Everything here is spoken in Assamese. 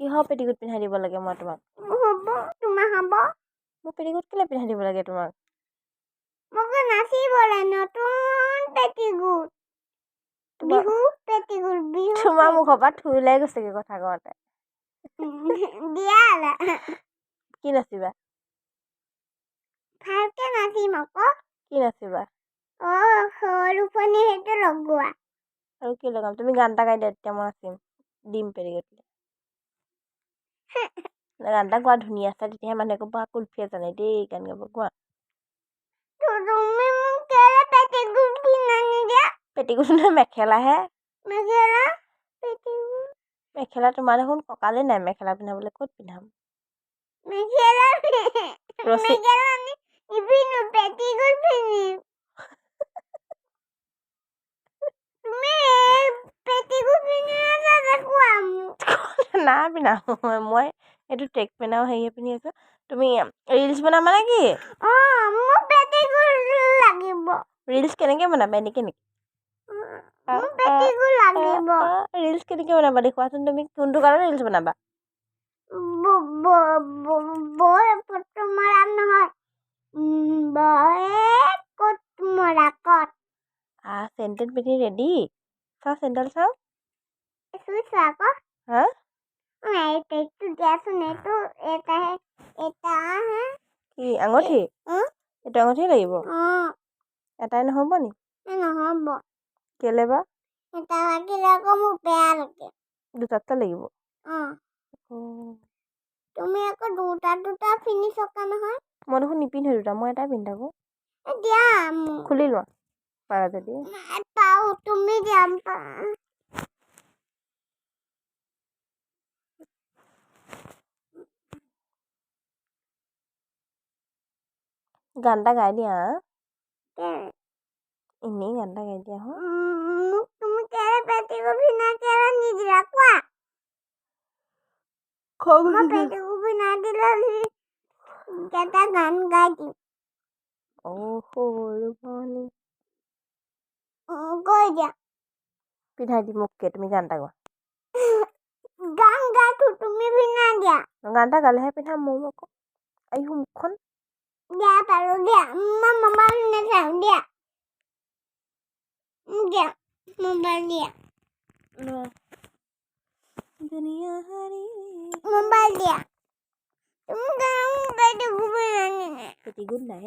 কিহৰ পেটিকোট পিন্ধাই দিব লাগে মই তোমাক? হ'ব, তোমাৰ হ'ব। মোক পেটিকোট কেলে পিন্ধাই দিব লাগে তোমাক? মোক নাচিবলে নতুন পেটিকোট। তোমাৰ বিহু পেটিকোট, বিহু। তোমাৰ মুখৰ পৰা থুই ওলাই গৈছেগে কথা কওঁতে। দিয়া। কি নাচিবা? ভালকে নাচিম আকৌ। কি নাচিবা? অ সৰু ফণি, সেইটো লগোৱা। আৰু কি লগাম? তুমি গান এটা গাই দিয়া, তেতিয়া মই নাচিম, দিম পেটিকোট। গান এটা গোৱা ধুনীয়া আছে, তেতিয়াহে মানুহে ক'ব কুলফিয়ে জানে দেই গান গাব। গোৱা। তুমি মোক কেলে পেটিকোট পিন্ধাই নিদিয়া? পেটিকোট নহয়, মেখেলাহে। মেখেলা, পেটিকোট। মেখেলা তোমাৰ দেখোন কঁকালেই নাই, মেখেলা পিন্ধাবলৈ ক'ত পিন্ধাম? মেখেলা। ৰছী। মেখেলা নিপিন্ধো, পেটিকোট পিন্ধিম। তুমি পেটিকোট পিন্ধি নাচা কোৱা মোক। না পিন্ধা, মই এইটো ট্ৰেক পেণ্ট আৰু হেৰিহে পিন্ধি আছোঁ। তুমি ৰিলচ বনাবা নেকি? অঁ, মোক পেটিকোট লাগিব। ৰিলচ কেনেকৈ বনাবা? এনেকৈ নেকি? মোক পেটিকোট লাগিব। ৰিলচ কেনেকৈ বনাবা দেখুৱাচোন। তুমি কোনটো গানত ৰিলচ বনাবা? বৈ ফটো মৰা নহয়, বয়ে ক'ত মৰা ক'ত। চেণ্ডেল পিন্ধি ৰেডি। চাওঁ, চেণ্ডেল চাওঁ। চুইছোঁ আকৌ। হা? এইটো দিয়াচোন, এইটো এটাহে, এটাহে। কি আঙুঠি? এইটো আঙুঠি লাগিব? অঁ। এটাই নহ'ব নি? নহ'ব। কেলে বা? এটা লাগিলে আকৌ মোক বেয়া লাগে। দুটাত লাগিব? অঁ। তুমি আকৌ দুটা দুটা পিন্ধি থকা নহয়। মই দেখোন নিপিন্ধো দুটা, মই এটাই পিন্ধি থাকোঁ। দিয়া মোক। খুলি লোৱা পাৰা যদি। পাওঁ, তুমি দিয়া। গান এটা গাই দিয়া। এনেই গান এটা গাই দিয়া। হ। মোক তুমি কেলে পেটিকোট পিন্ধাই কেলে নিদিলা কোৱা? খং। মই পেটিকোট পিন্ধাই দিলে এটা গান গাই দিম। অ সৰু ভনী। কৈ দিয়া। পিন্ধাই দিম, মোককে তুমি গান এটা গোৱা। গান গাইছো, তুমি পিন্ধাই দিয়া। গান এটা গালেহে পিন্ধাম ময়ো আকৌ। আইহু মুখখন। দিয়া, পাৰো দিয়া। মই মোবাইল নাচাওঁ, দিয়া দিয়া, মোবাইল দিয়া। দুনিয়া হাৰি। মোবাইল দিয়া। তুমি পেটিকোট পিন্ধাই নিদিয়া। পেটিকোট নাই।